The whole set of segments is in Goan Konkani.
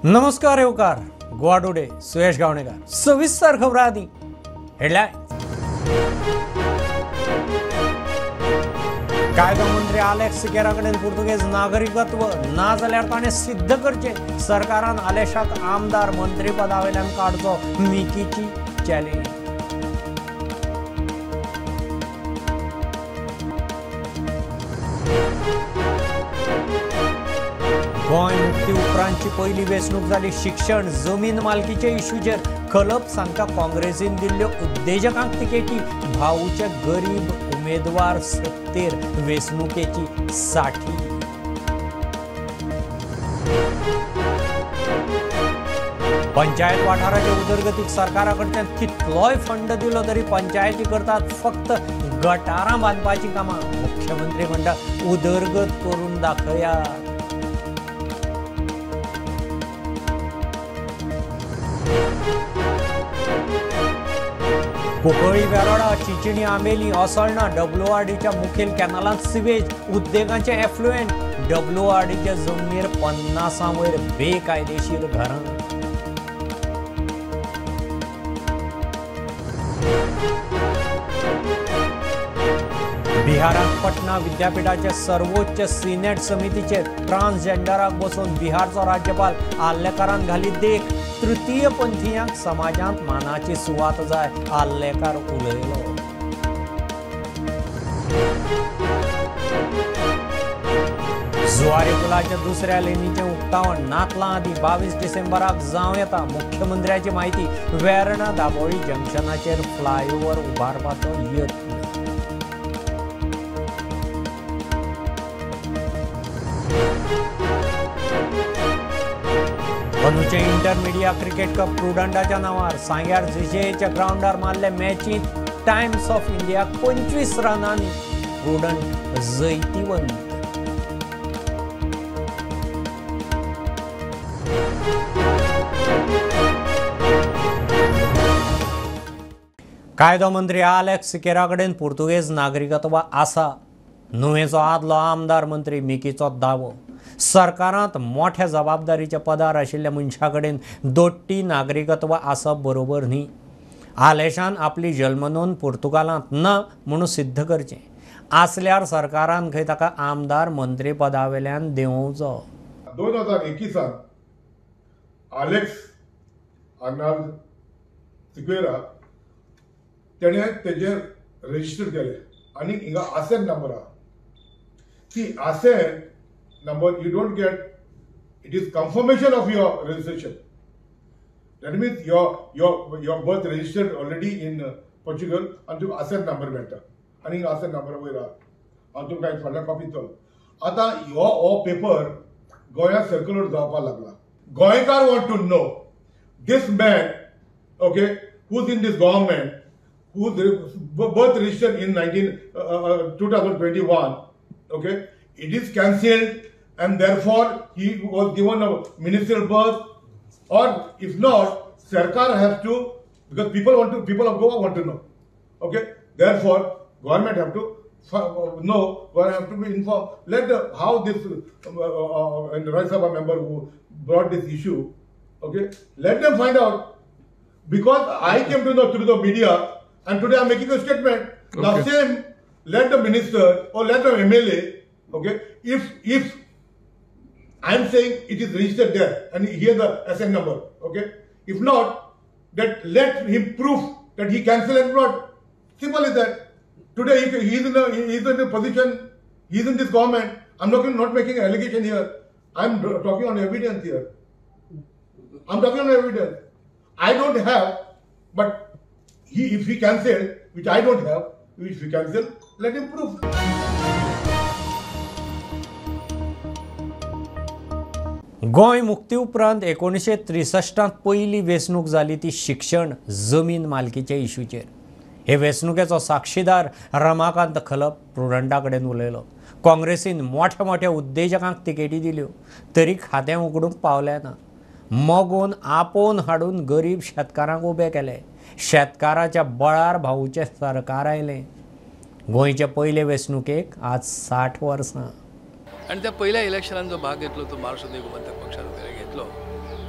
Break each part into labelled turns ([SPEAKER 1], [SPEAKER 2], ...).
[SPEAKER 1] नमस्कार येवकार गोवा टुडे सुयश गावणेकर सविस्तर खबरां आदी हेडलायन्स। कायदो मंत्री आलेक्स सिकेरा कडेन पुर्तुगेज नागरिकत्व ना जाल्यार ताणें सिद्ध करचें। सरकारान आलेशाक आमदार मंत्रीपदा वयल्यान काडचो मिकीची चॅलेंज। गोंय मुक्ती उपरांतची पयली वेंचणूक जाली शिक्षण जमीन मालकीचे इश्यूचेर खलप सांगता काँग्रेसीन दिल्ल्यो उद्देजकांक तिकेटी। भाऊचे गरीब उमेदवार सत्तेर वेंचणुकेची साठी। पंचायत वाठाराचे उदरगतीक सरकारा कडच्यान कितलोय फंड दिलो तरी पंचायती करतात फक्त गटारां बांदपाची कामां। मुख्यमंत्री म्हणटा उदरगत करून दाखयात। कुंकळी वेरोडा चिंचिणी आंबेली असळणा डब्ल्यूआरडीच्या मुखेल कॅनलांत सिवेज उद्देगांचे एफ्लुएंट। डब्ल्यूआरडीच्या जमनीर 50 वयर बेकायदेशीर घरां। बिहारांत पटना विद्यापीठाचे सर्वोच्च सिनेट समितीचेर ट्रान्सजेंडराक बसोवन बिहारचो राज्यपाल आर्लेकारान घाली देख। तृतीय पंथीयांक समाजांत मानाची सुवात जाय आर्लेकार उलयलो। जुवारी पुलाच्या दुसऱ्या लेनीचें उक्तावण नातलां आदीं 22 डिसेंबराक जावं येता। मुख्यमंत्र्याची म्हायती। वेर्णा दाबोळी जंक्शनाचेर फ्लायओव्हर उबारपाचो यत्न। अंदूचे इंटर मिडिया क्रिकेट कप प्रुडंटाच्या नांवार सांग्यार जीजेएच्या ग्रावंडार मारले मॅचींत टायम्स ऑफ इंडिया 25 रनांनी प्रुडंट जैतिवंत। कायदो मंत्री आलेक्स सिकेरा कडेन पुर्तुगेज नागरिकत्व आसा। नुवेंचो आदलो आमदार मंत्री मिकीचो दावो। सरकारांत मोठ्या जबाबदारीच्या पदार आशिल्ल्या मनशा कडेन दोट्टी नागरिकत्व आसप बरोबर न्ही। आलेशान आपली जल्मनोंद पुर्तुगालांत ना म्हणून सिद्ध करचें। आसल्यार सरकारान खंय ताका आमदार मंत्रीपदा वयल्यान देंवोवचो।
[SPEAKER 2] 2021 आलेक्स आर्नाल्ड सिक्वेरा तेणें तेजेर रजिस्टर केलें आनी हिंगा आसेन नंबर आहा। ती आसेन number you don't get, it is confirmation of your registration. That means your birth registered already in Portugal and तुका आसेन नंबर मेळटा आनी आसेन नंबर वयर आहा। हांव तुमकां एक फाल्यां कॉपी दितलो। आतां हो पेपर गोंयांत सर्क्युलर जावपाक लागला। गोंयकार want to know this man, okay, who is in this government, who birth registered in 2021, okay, it is cancelled and therefore he was given a ministerial berth, or if not, Sarkar has to, because people of Goa want to know, okay, therefore government have to know, government have to be informed. Let the, how this and Rajya Sabha member who brought this issue, okay, let them find out, because I came to know through the media and today I am making a statement. Okay. Now same, let the minister or let the MLA, okay, if I am saying it is registered there and here the SN number, okay, if not, that let him prove that he cancelled and brought. Simple as that. Today he is in a position, he is in this government. I am not making an allegation here. I am talking on evidence here. I am talking on evidence. I don't have, but he, if he cancelled, which I don't have, if he cancelled, let him prove.
[SPEAKER 1] Goa मुक्ती उपरांत 1963 पयली वेंचणूक जाली ती शिक्षण जमीन मालकीच्या इश्यूचेर। हे वेंचणुकेचो साक्षीदार रमाकांत खलप प्रुडंटा कडेन उलयलो। काँग्रेसीन मोठ्या मोठ्या उद्देजकांक तिकेटी दिल्यो तरी खातें उगडूंक पावलें ना। मगोन आपोवन हाडून गरीब शेतकारांक उबे केले। शेतकाराच्या बळार भाऊचें सरकार आयलें। गोंयचे पयले वेंचणुकेक आज 60 वर्सां।
[SPEAKER 3] आनी त्या पयल्या इलेक्शनान जो भाग घेतलो तो महाराष्ट्र गोमंतक पक्षान घेतलो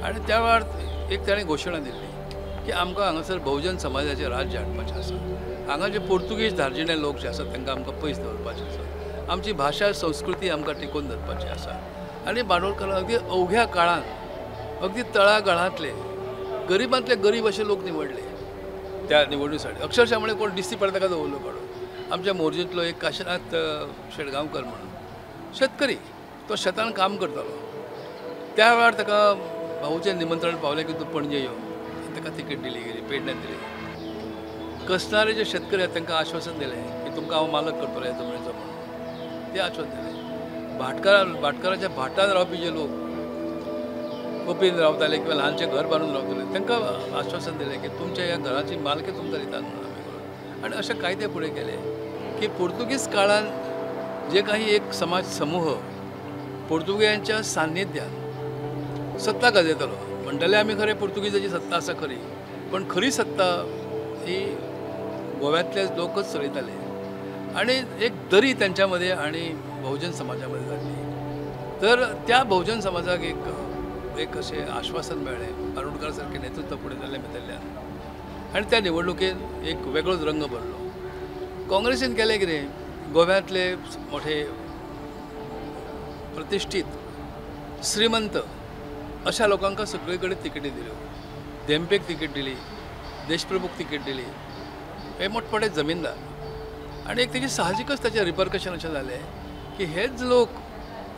[SPEAKER 3] आनी त्या वेळार एक ताणें घोशणा दिल्ली की आमकां हांगासर बहुजन समाजाचें राज्य हाडपाचें आसा, हांगा जे पोर्तुगीज धार्जिणे लोक जे आसात तांकां आमकां पयस दवरपाचें आसा, आमची भाशा संस्कृती आमकां टिकोवन धरपाची आसा. आनी बांदोडकरान अगदी अवघ्या काळान अगदी तळागाळांतले गरिबांतले गरीब अशे लोक निवडले त्या निवडणुकीसाठी. अक्षरशः म्हणजे कोण दिसती पडटा ताका दवरलो काडून. आमच्या मोरजेंतलो एक काशीनाथ शेटगांवकर म्हणून शेतकरी, तो शेतान काम करतालो. त्या वेळार ताका भाऊचें निमंत्रण पावलें की तूं पणजे यो, ताका तिकेट दिली गेली, पेडण्यान दिली. कसणारे जे शेतकरी आसात तांकां आश्वासन दिलें की तुमकां हांव मालक करतलो ह्या जमनीचो म्हणून, तें आश्वासन दिलें. भाटकाराच्या भाटान रावपी जे लोक कोपीन रावताले किंवा ल्हानशें घर बांदून रावताले तांकां आश्वासन दिलें की तुमच्या ह्या घराची मालकी तुमकां दितात म्हणून आमी करून. आनी अशे कायदे फुडें केले की पोर्तुगीज काळान जे काही एक समाज समूह पोर्तुगेजांच्या सान्निध्यान सत्ता गाजयतालो, म्हणटाले आमी खरें पोर्तुगीजाची सत्ता आसा खरी, पण खरी सत्ता ही गोव्यांतले लोकच चलयताले. आनी एक दरी त्यांच्या मध्ये आनी बहुजन समाजामध्ये जाल्ली. तर त्या बहुजन समाजाक एक एक अशें आश्वासन मेळ्ळें बांदोडकर सारकें नेतृत्व फुडें जाल्लें भितरल्यान, आनी त्या निवडणुकेन एक वेगळोच रंग भरलो. काँग्रेसीन केलें कितें, गोव्यांतले मोठे प्रतिश्ठीत श्रीमंत अशा लोकांक सगळे कडेन तिकेटी दिल्यो. धेंपेक तिकेट दिली, देशप्रभूक तिकेट दिली, हे मोठमोठे जमीनदार. आनी एक तेजी साहजिकच ताचें रिपरकशन अशें जालें की हेच लोक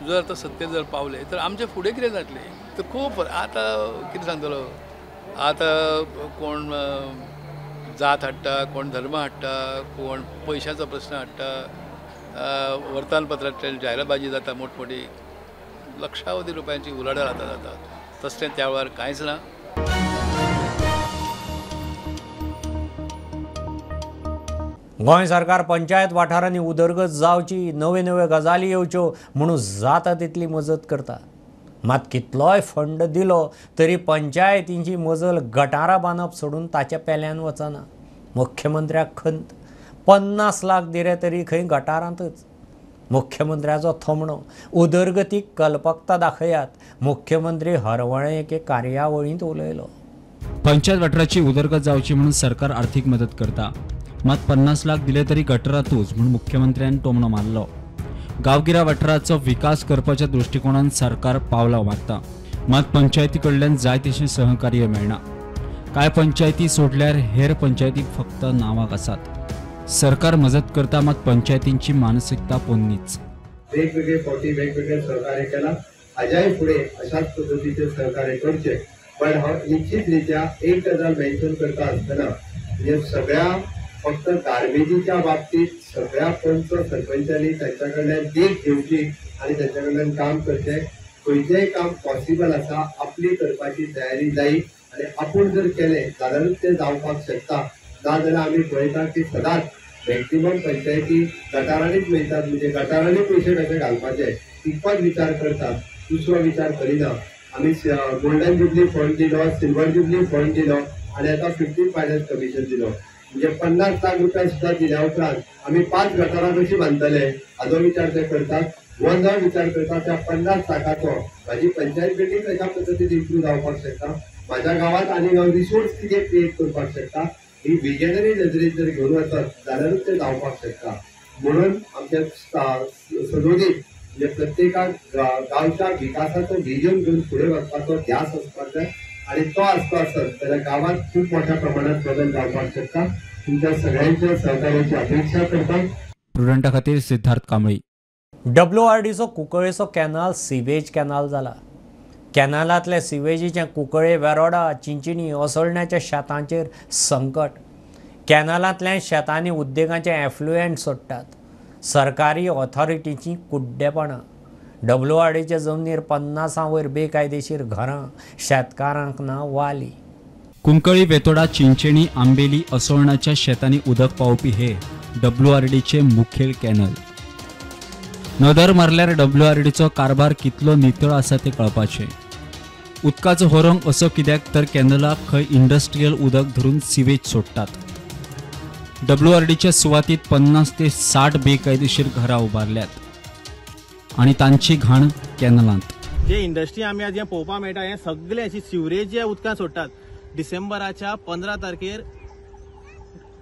[SPEAKER 3] जर आतां सत्तेर जर पावले तर आमचें फुडें कितें जातलें. तर खूब आतां कितें सांगतलो, आतां कोण जात हाडटा, कोण धर्म हाडटा, कोण पयशाचो प्रश्न हाडटा, वर्तमानपत्रांतल्यान जाहिरातबाजी जाता मोठमोठी, लक्षावधी रुपयांची उलाढाल आतां जाता. तसलें त्या वेळार कांयच ना.
[SPEAKER 1] गोंय सरकार पंचायत वाठारांनी उदरगत जावची, नव्यो नव्यो गजाली येवच्यो म्हणून जाता तितली मजत करता. मात कितलोय फंड दिलो तरी पंचायतींची मजल गटारां बांदप सोडून ताच्या पेल्यान वचना. मुख्यमंत्र्याक खंत, 50 लाख दिले तरी खंय गटारांतच. मुख्यमंत्र्याचो थोमणो, उदरगतीक कल्पकता दाखयात, मुख्यमंत्री हरवळें एके कार्यावळींत उलयलो.
[SPEAKER 4] पंचायत वाठाराची उदरगत जावची म्हणून सरकार आर्थिक मदत करता, मात 50 लाख दिले तरी गटरातूच म्हूण मुख्यमंत्र्यान टोमणो मारलो. गांवगिऱ्या वाठाराचो विकास करपाच्या दृष्टिकोनान सरकार पावलां मारता, मात पंचायती कडल्यान जाय तशें सहकार्य मेळना. कांय पंचायती सोडल्यार हेर पंचायती फक्त नांवाक आसात. सरकार मजत करता, मात पंचायतींची मानसिकता पोन्नीच.
[SPEAKER 5] वेगवेगळे फावटी वेगवेगळे सहकार्य केला, हाज्याय फुडें अशाच पद्दतीचे सहकार्य करचे. पण हांव निश्चित रित्या एक गजाल मेन्शन करता आसतना म्हणजे सगळ्या फक्त गार्बेजीच्या बाबतीत सगळ्या पंच सरपंचांनी तांच्या कडल्यान देख घेवची आनी तांच्या कडल्यान काम करचें. खंयचेंय काम पॉसिबल आसा आपली करपाची तयारी जायी आनी आपूण जर केलें जाल्यारूच तें जावपाक शकता. ना जाल्यार आमी पळयता की सदांच मॅक्सिमम पंचायती गटारांनीच वयतात, म्हणजे गटारांनी पयशे कशे घालपाचे तितकोच विचार करतात, दुसरो विचार करिना. आमी गोल्डन जुबली फंड दिलो, सिल्वर जुबली फंड दिलो आनी आतां 15 फायनान्स कमिशन दिलो. म्हणजे 50 लाख रुपया सुद्दां दिल्या उपरांत आमी 5 गटारां कशी बांदतले हाजो विचार ते करतात. वन जावन विचार करता त्या 50 लाखाचो म्हाजी पंचायत बिल्डींग कशा पद्दतीन इम्प्रूव जावपाक शकता, म्हाज्या गांवांत आनी हांव रिसोर्स कितें क्रिएट करपाक शकता, ही विजनरी नजरेन जर घेवन वचत जाल्यारूच तें जावपाक शकता. म्हणून आमच्या सदोदीत म्हणजे प्रत्येकाक गांवच्या विकासाचो विजन घेवन फुडें वचपाचो ध्यास आसपाक जाय आनी तो आसतो आसत जाल्यार गांवांत खूब मोठ्या प्रमाणात बदल जावपाक शकता. तुमच्या सगळ्यांच्या सहकार्याची अपेक्षा करता.
[SPEAKER 4] प्रुडंटा खातीर सिद्धार्थ कांबळी.
[SPEAKER 1] WRDचो कुंकळेचो कॅनाल सिवेज कॅनाल जाला. कॅनालांतल्या सिवेजीचें कुंकळे, वेरोडा, चिंचिणी, असोळण्याच्या शेतांचेर संकट. कॅनालांतल्यान शेतांनी उद्देगांचे एफ्लुएंट सोडटात. सरकारी ऑथॉरिटीचीं कुड्डेपणां. WRDच्या जमनीर 50 वयर बेकायदेशीर घरां, शेतकारांक ना वाली.
[SPEAKER 4] कुंकळी, वेतोडा, चिंचेणी, आंबेली, असोळण्याच्या शेतांनी उदक पावपी हे WRDचे मुखेल कॅनल. नदर मारल्यार WRDचो कारभार कितलो नितळ आसा तें कळपाचें. उदकाचो होरंग असो कित्याक तर कॅनलाक खंय इंडस्ट्रियल उदक धरून सिवेज सोडटात. WRDच्या सुवातीत 50 ते 60 बेकायदेशीर घरां उबारल्यात आनी तांची घाण कॅनलांत.
[SPEAKER 6] जे इंडस्ट्री आमी आज हें पळोवपाक मेळटा हें सगळें अशी सिवरेज जे उदकां सोडटात. डिसेंबराच्या 15 तारखेर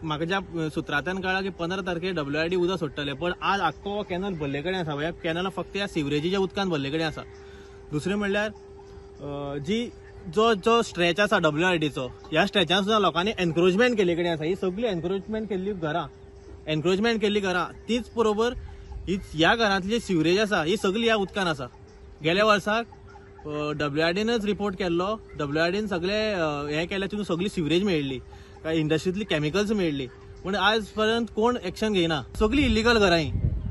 [SPEAKER 6] म्हाका ज्या सुत्रांतल्यान कळ्ळां की 15 तारखेर WRD उदक सोडटले, पण आज आख्खो कॅनल भरले कडेन आसा. ह्या कॅनल फक्त ह्या सिवरेजीच्या उदकान भरले कडेन आसा. दुसरें म्हणल्यार जी जो जो स्ट्रेच आसा WRDचो, ह्या स्ट्रेचान सुद्दां लोकांनी एनक्रोचमेंट केल्ले कडेन आसा. ही सगळी एनक्रोचमेंट केल्ली घरां, एनक्रोचमेंट केल्ली घरां, तीच बरोबर ही ह्या घरांतली सिवरेज आसा ही सगळी ह्या उदकान आसा. गेल्या वर्साक WRDनच रिपोर्ट केल्लो, WRDन सगळे हें केलें, तितून सगळी सिवरेज मेळिल्ली, काय इंडस्ट्रींतली केमिकल्स मेळिल्ली, पूण आज पर्यंत कोण एक्शन घेयना. सगळी इलिगल घरां ही,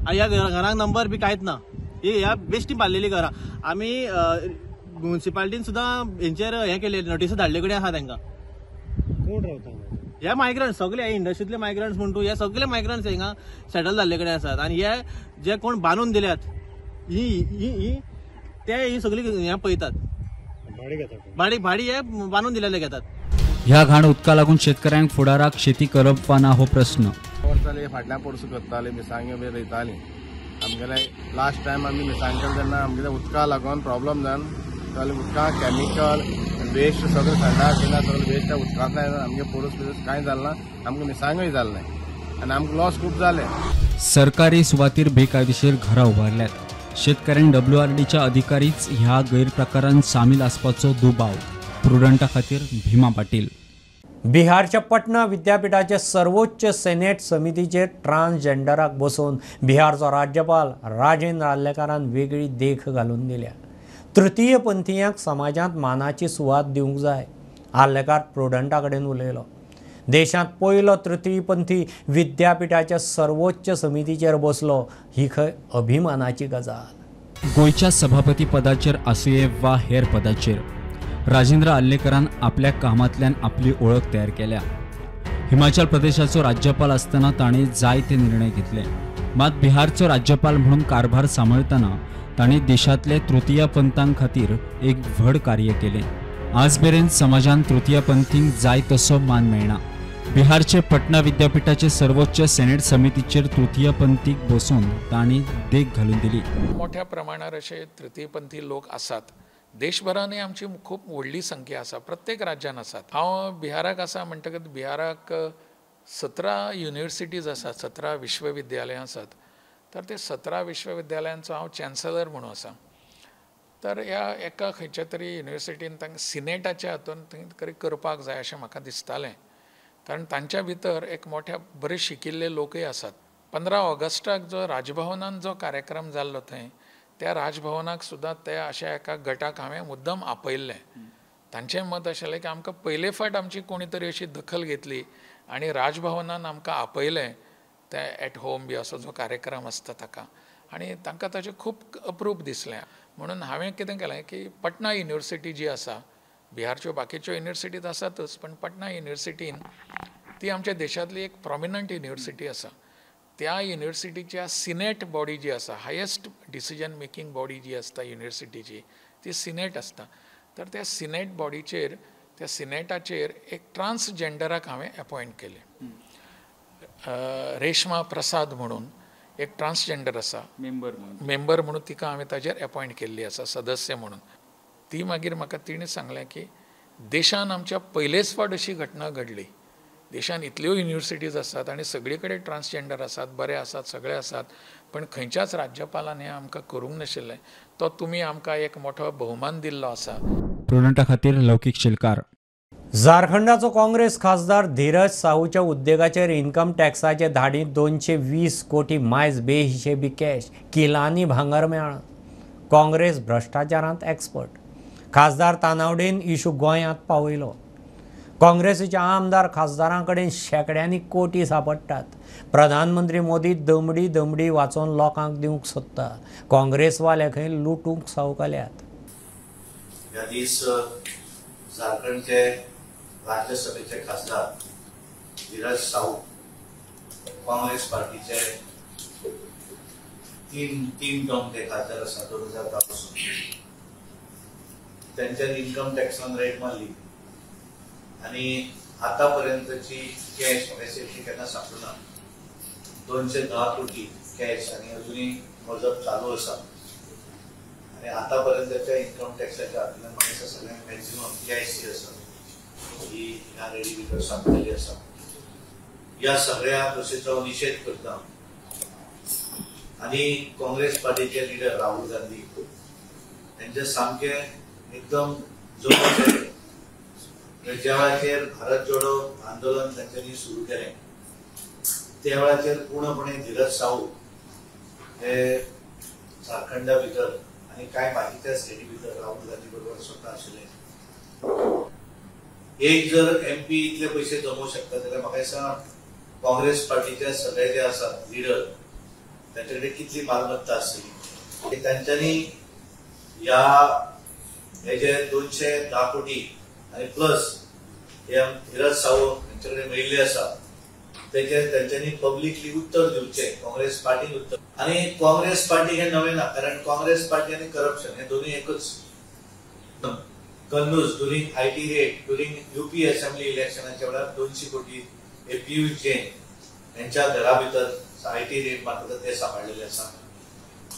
[SPEAKER 6] ह्या घरांक नंबर बी कांयच ना, ही ह्या बेश्टी बांदलेली घरां. आमी म्युनिसिपालिटीन सुद्दां हेंचेर हें केले, नोटीस धाडले कडेन आसा तांकां.
[SPEAKER 7] कोण रावता
[SPEAKER 6] हे मायग्रंट्स सगळे, इंडस्ट्रींतले मायग्रंट्स म्हणटू हे सगळे मायग्रंट्स हिंगा सेटल जाल्ले कडेन आसात. आनी हे जे कोण बांदून दिल्यात ही ते ही सगळी हें पळयतात, भाडी भाडी हे बांदून दिलेले घेतात.
[SPEAKER 4] ह्या घाण उदका लागून शेतकऱ्यांक फुडाराक शेती करप वा ना हो प्रस्न.
[SPEAKER 8] वर्साले फाटल्या पोरसू करताले, मिरसांग्यो बी रोयताली. आमगेले लास्ट टायम आमी मिरसांग केले तेन्ना आमगेले उदका लागून प्रॉब्लम जावन सगळे उदका केमिकल वेस्ट सगळें संडास केला, सगळें वेस्ट उदकांतल्यान आमगे पोरूस बिरूस कांय जालें ना, आमकां मिरसांग्योय जालें ना आनी आमकां लॉस खूब जालें.
[SPEAKER 4] सरकारी सुवातीर बेकायदेशीर घरां उबारल्यात. शेतकऱ्यांक WRDच्या अधिकारीच ह्या गैरप्रकारांत सामील आसपाचो दुबाव. प्रुडंटा खातीर भीमा पाटील.
[SPEAKER 1] बिहारच्या पटना विद्यापीठाचे सर्वोच्च सेनेट समितीचेर ट्रान्सजेंडराक बसोवन बिहारचो राज्यपाल राजेंद्र आर्लेकारान वेगळी देख घालून दिल्या. तृतीय पंथीयांक समाजांत मानाची सुवात दिवंक जाय. आर्लेकार प्रुडंटा कडेन उलयलो. देशांत पयलो तृतीयपंथी विद्यापीठाच्या सर्वोच्च समितीचेर बसलो ही खंय अभिमानाची गजाल.
[SPEAKER 4] गोंयच्या सभापती पदाचेर आसुये वा हेर पदाचेर राजेंद्र आर्लेकरान आपल्या कामांतल्यान आपली ओळख तयार केल्या. हिमाचल प्रदेशाचो राज्यपाल आसतना ताणें जायते निर्णय घेतले, मात बिहारचो राज्यपाल म्हणून कारभार सांबाळतना ताणें देशांतले तृतीय पंथां खातीर एक व्हड कार्य केलें. आज मेरेन समाजान तृतीयपंथींक जाय तसो मान मेळना. बिहारचे पटना विद्यापीठाचे सर्वोच्च सेनेट समितीचेर तृतीयपंथीक बसून तांणी देख घालून दिली.
[SPEAKER 9] मोठ्या प्रमाणार अशे तृतीयपंथी लोक आसात. देशभरानूय आमची खूब व्हडली संख्या आसा, प्रत्येक राज्यान आसात. हांव बिहाराक आसा म्हणटकच बिहाराक 17 युनिवर्सिटीज आसात, 17 विश्वविद्यालयां आसात. तर ते 17 विश्वविद्यालयांचो हांव चॅन्सलर म्हणून आसा. तर ह्या एका खंयच्या तरी युनिवर्सिटीन तांकां सिनेटाच्या हातून थंय करपाक जाय अशें म्हाका दिसतालें, कारण तांच्या भितर एक मोठ्या बरे शिकिल्ले लोकय आसात. 15 ऑगस्टाक जो राजभवनान जो कार्यक्रम जाल्लो थंय त्या राजभवनाक सुद्दां त्या अशा एका गटाक हांवें मुद्दम आपयल्लें. तांचें मत आशिल्लें की आमकां पयले फावट आमची कोणी तरी अशी दखल घेतली आनी राजभवनान आमकां आपयलें ते एट होम बी असो जो कार्यक्रम आसता ताका, आनी तांकां ताचें खूब अप्रूप दिसलें. म्हणून हांवें कितें केलें की पटना युनिवर्सिटी जी आसा, बिहारच्यो बाकीच्यो युनिवर्सिटीज आसातच, पण पटना युनिवर्सिटीन ती आमच्या देशांतली एक प्रॉमिनंट युनिवर्सिटी आसा. त्या युनिवर्सिटीच्या सिनेट बॉडी जी आसा, हायेस्ट डिसिजन मेकिंग बॉडी जी आसता युनिवर्सिटीची, ती सिनेट आसता. तर त्या सिनेट बॉडीचेर, त्या सिनेटाचेर एक ट्रान्सजेंडराक हांवें एपॉयंट केलें. रेश्मा प्रसाद म्हणून एक ट्रान्सजेंडर आसा, मेंबर म्हणून तिका हांवें ताजेर एपॉयंट केल्ली आसा सदस्य म्हणून. ती मागीर म्हाका तिणें सांगलें की देशान आमच्या पयलेच फावट अशी घटना घडली. देशान इतल्यो युनिवर्सिटीज आसात आनी सगळे कडेन ट्रान्सजेंडर आसात, बरे आसात, सगळे आसात, पण खंयच्याच राज्यपालान हें आमकां करूंक नाशिल्लें. तो तुमी आमकां एक मोठो बहुमान दिल्लो आसा.
[SPEAKER 4] प्रुडंटा खातीर लौकीक शिलकार.
[SPEAKER 1] झारखंडाचो काँग्रेस खासदार धीरज साहूच्या उद्देगाचेर इन्कम टॅक्साचे धाडीत 220 कोटी मायज बेहिशेबी कॅश, किलांनी भांगर मेळ्ळां. काँग्रेस भ्रश्टाचारांत एक्सपर्ट. खासदार तानावडेन इशू गोंयांत पावयलो. काँग्रेसीच्या आमदार खासदारां कडेन शेंकड्यांनी कोटी सापडटात. प्रधानमंत्री मोदी दमडी दमडी वाचोवन लोकांक दिवंक सोदता. काँग्रेसवाले खंय लुटूंक सावकल्यात.
[SPEAKER 10] ह्या दीस झारखंडचे राज्यसभेचे खासदार धीरज साहू काँग्रेस पार्टीचे तीन टर्म ते खासदार आसा 2010 पासून. त्यांच्या इन्कम टॅक्सान रेड मारली आणि आतापर्यंतची कॅश मेसेज केन्ना सापडना. 210 कोटी कॅश आणि अजूनही मोजप चालू आसा. आनी आतां पर्यंतच्या इन्कम टॅक्साच्या हातूंतल्यान म्हाका दिसता सगळ्यांत मॅक्झिमम कॅश जी आसा ही ह्या रेडी भितर सांपडलेली आसा. ह्या सगळ्या गोश्टीचो हांव निशेध करता आनी काँग्रेस पार्टीचे लिडर राहुल गांधी त्यांचे सामके एकदम जोमाचे ज्या वेळाचेर भारत जोडो आंदोलन तांच्यांनी सुरू केलें त्या वेळाचेर पूर्णपणे धीरज साहू हे झारखंडा भितर आनी कांय बाकीच्या स्टेटी भितर राहुल गांधी बरोबर स्वता आशिल्ले. एक जर एमपी इतले पयशे जमोवंक शकता जाल्यार म्हाका दिसता काँग्रेस पार्टीचे सगळे जे आसात लिडर तांचे कडेन कितली मालमत्ता आसतली. तांच्यांनी ह्या हे जे 210 कोटी आनी प्लस हे धीरज साहू हांचे कडेन मेळिल्ले आसा तेचे तांच्यांनी पब्लिकली उत्तर दिवचें, काँग्रेस पार्टीक उत्तर. आनी काँग्रेस पार्टी हे नवें ना, कारण काँग्रेस पार्टी आनी करप्शन हे दोनूय एकूच. Kannauj during IT raid during UP assembly इलेक्शनाच्या वेळार 200 कोटी हे पियूष जैन यांच्या घरा भितर IT red मारता ते सांबाळलेले आसा.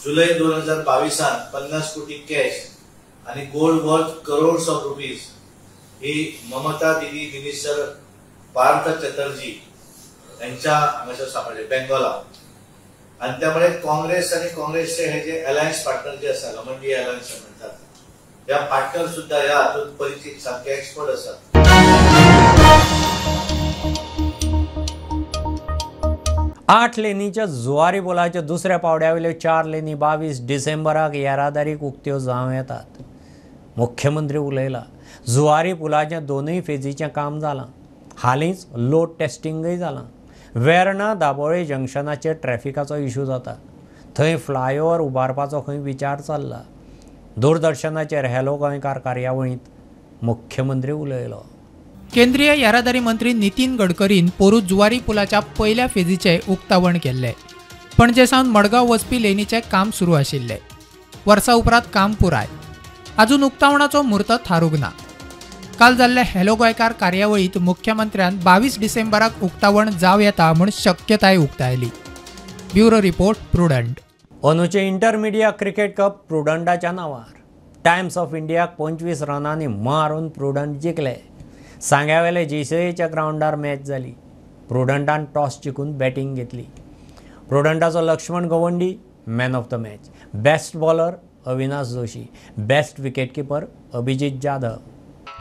[SPEAKER 10] जुलय 2022 50 कोटी कॅश आनी gold worth crores of rupees ही ममता दिदी मिनिस्टर पार्थ चटर्जी यांच्या हांगासर सांपडले बेंगॉला. आनी त्यामुळे काँग्रेस आनी काँग्रेसचे हे जे अलायन्स पार्टनर जे आसा घमंडी अलायन्स म्हणटात ह्या पार्टनर सुद्धा ह्या हातूंत परिचित सामके एक्सपर्ट आसात.
[SPEAKER 1] आठ लेनीच्या जुवारी पुलाच्या दुसऱ्या पावड्यावेल्यो 4 लेनी 22 डिसेंबराक येरादारीक उक्त्यो जावं येतात. मुख्यमंत्री उलयला. जुवारी पुलाच्या दोनूय फेजीचें काम जालां, हालींच लोड टेस्टिंगय जालां. वेर्णा दाबोळे जंक्शनाचेर ट्रॅफिकाचो इशू जाता, थंय फ्लायओवर उबारपाचो खंय विचार चल्ला. दूरदर्शनाचेर हॅलो गोंयकार कार्यावळींत मुख्यमंत्री उलयलो.
[SPEAKER 11] केंद्रीय येरादारी मंत्री नितीन गडकरीन पोरूं जुवारी पुलाच्या पयल्या फेजीचें उक्तावण केल्लें. पणजे सावन मडगांव वचपी लेनीचें काम सुरू आशिल्लें. वर्सा उपरांत काम पुराय. अजून उक्तावणाचो म्हूर्त थारूंक ना. काल जाल्ल्या हॅलो गोंयकार कार्यावळींत मुख्यमंत्र्यान 22 डिसेंबराक उक्तावण जावं येता म्हूण शक्यताय उक्तायली. Bureau report, Prudent.
[SPEAKER 1] अंदूचे इंटरमिडिया क्रिकेट कप प्रुडंटाच्या नांवार. टायम्स ऑफ इंडियाक 25 रनांनी मारून प्रुडंट जिखले. सांग्यावेले जेसीएच्या ग्रावंडार मॅच जाली. प्रुडंटान टॉस जिखून बॅटींग घेतली. प्रुडंटाचो Laxman Gawandi man of the match, best bowler Avinash Joshi, best wicketkeeper Abhijit Jadhav.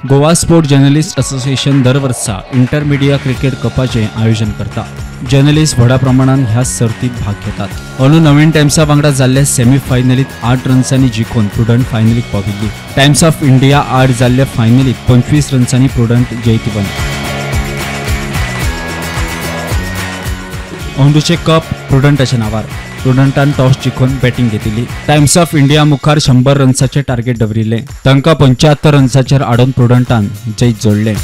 [SPEAKER 4] Goa sport journalist association दर वर्सा इंटरमिडिया क्रिकेट कपाचें आयोजन करता. जर्नलिस्ट व्हडा प्रमाणान ह्या सर्तीत भाग घेतात. अंदू नवीन टायम्सा वांगडा जाल्ले सेमीफायनलीत 8 रन्सांनी जिखून प्रुडंट फायनलीक पाविल्ली. टायम्स ऑफ इंडिया आड जाल्ले फायनलीत 25 रन्सांनी प्रुडंट जैतिवंत. अंदूचे कप प्रुडंटाच्या नांवार. प्रुडंटान टॉस जिखून बॅटींग घेतिल्ली. टायम्स ऑफ इंडिया मुखार 100 रन्साचें टार्गेट दवरिल्लें. तांकां 75 रन्साचेर आडोवन प्रुडंटान जैत जोडलें.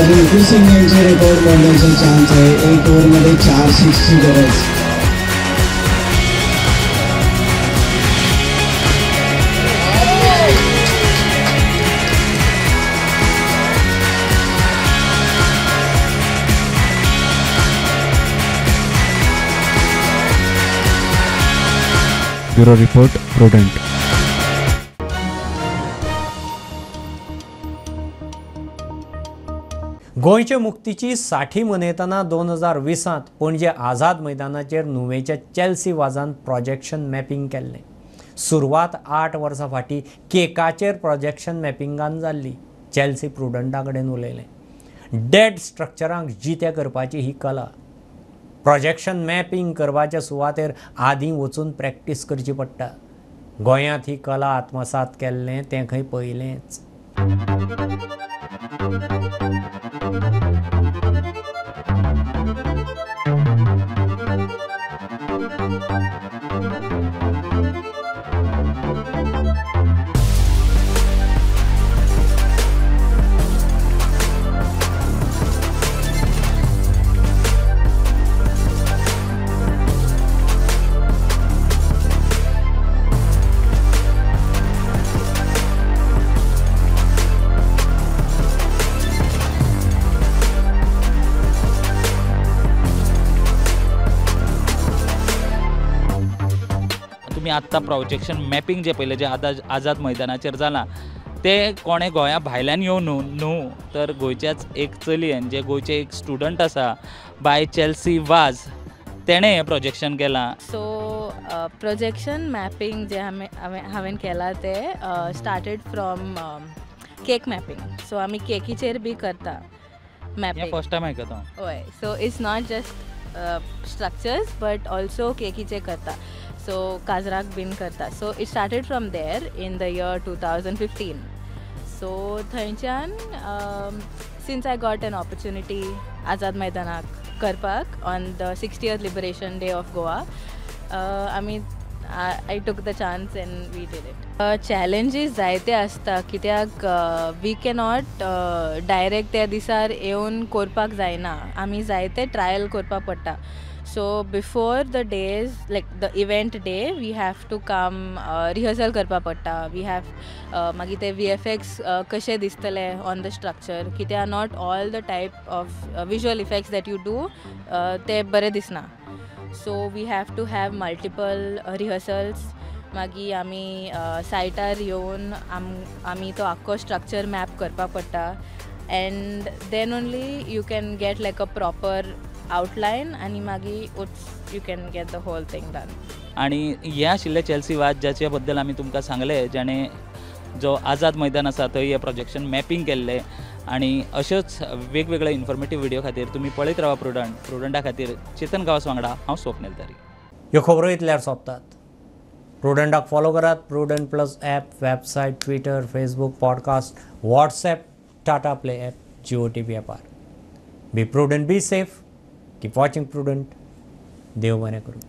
[SPEAKER 12] रिंकू सिंग यांचे रेकॉर्ड मोडण्याचा चान्स आहे. 1 ओव्हरमध्ये 4 सिक्सची गरज.
[SPEAKER 4] Bureau report, Prudent.
[SPEAKER 1] गोंयचे मुक्तीची 60 मनयतना 2020 पणजे आझाद मैदानाचेर नुवेच्या चेल्सी वाजान प्रोजेक्शन मॅपिंग केल्लें. सुरवात 8 वर्सां फाटीं केकाचेर प्रोजेक्शन मॅपिंगान जाल्ली. चॅल्सी प्रुडंटा कडेन उलयलें. डेड स्ट्रक्चरांक जिते करपाची ही कला. प्रोजेक्शन मॅपिंग करपाच्या सुवातेर आदीं वचून प्रॅक्टीस करची पडटा. गोंयांत ही कला आत्मसात केल्लें तें खंय पयलेंच.
[SPEAKER 13] आत्तां प्रोजेक्शन मॅपिंग जें पयलें जें आतां आझाद मैदानाचेर जालां तें कोणें गोंया भायल्यान येवन न्हू तर गोंयच्याच एक चलयेन जें गोंयचें एक स्टुडंट आसा बाय चॅल्सी वाज तेणें हें प्रोजेक्शन केलां.
[SPEAKER 14] सो प्रोजेक्शन मॅपिंग जें हांवें केलां तें started from cake mapping. So आमी केकीचेर बी करता मॅपिंग.
[SPEAKER 13] फर्स्ट टायम आयकता.
[SPEAKER 14] हय, so it's not just structures but also केकीचे करता. सो काजराक बीन करता. So it started from there in the year 2015. So थंयच्यान since I got an opportunity Azad मैदानाक करपाक on the 60th liberation day of Goa, आमी I took the chance and we did it. Challenges जायते आसता कित्याक we cannot direct त्या दिसार येवन करपाक जायना, आमी जायते ट्रायल करपाक पडटा. So before the days, like the event day, we have to come rehearsal करपा पडटा. We have मागीर ते VFX कशे दिसतले on the structure, कित्याक not all the type of visual effects that you do ते बरे दिसना. So we have to have multiple rehearsals. मागीर आमी सायटार येवन आमी तो आख्खो स्ट्रक्चर मॅप करपा पडटा and then only you can get like a proper outline आनी मागीर you can get the whole thing done.
[SPEAKER 13] आनी हें आशिल्लें चॅल्सी वाज जाचे बद्दल आमी तुमकां सांगलें, जाणें जो आझाद मैदान आसा थंय हें प्रोजेक्शन मॅपिंग केल्लें. आनी अश्योच वेगवेगळे इन्फॉर्मेटीव व्हिडियो खातीर तुमी पळयत रावा प्रुडंट. प्रुडंटा खातीर चेतन गांवस वांगडा हांव स्वप्नील तारी.
[SPEAKER 1] ह्यो खबरो इतल्यार सोंपतात. प्रुडंटाक फॉलो करात. Prudent plus app, website, Twitter, Facebook, podcast, WhatsApp, Tata Play app, Jio TV ॲपार. Be prudent, be safe, keep watching Prudent. देव बरें करूं.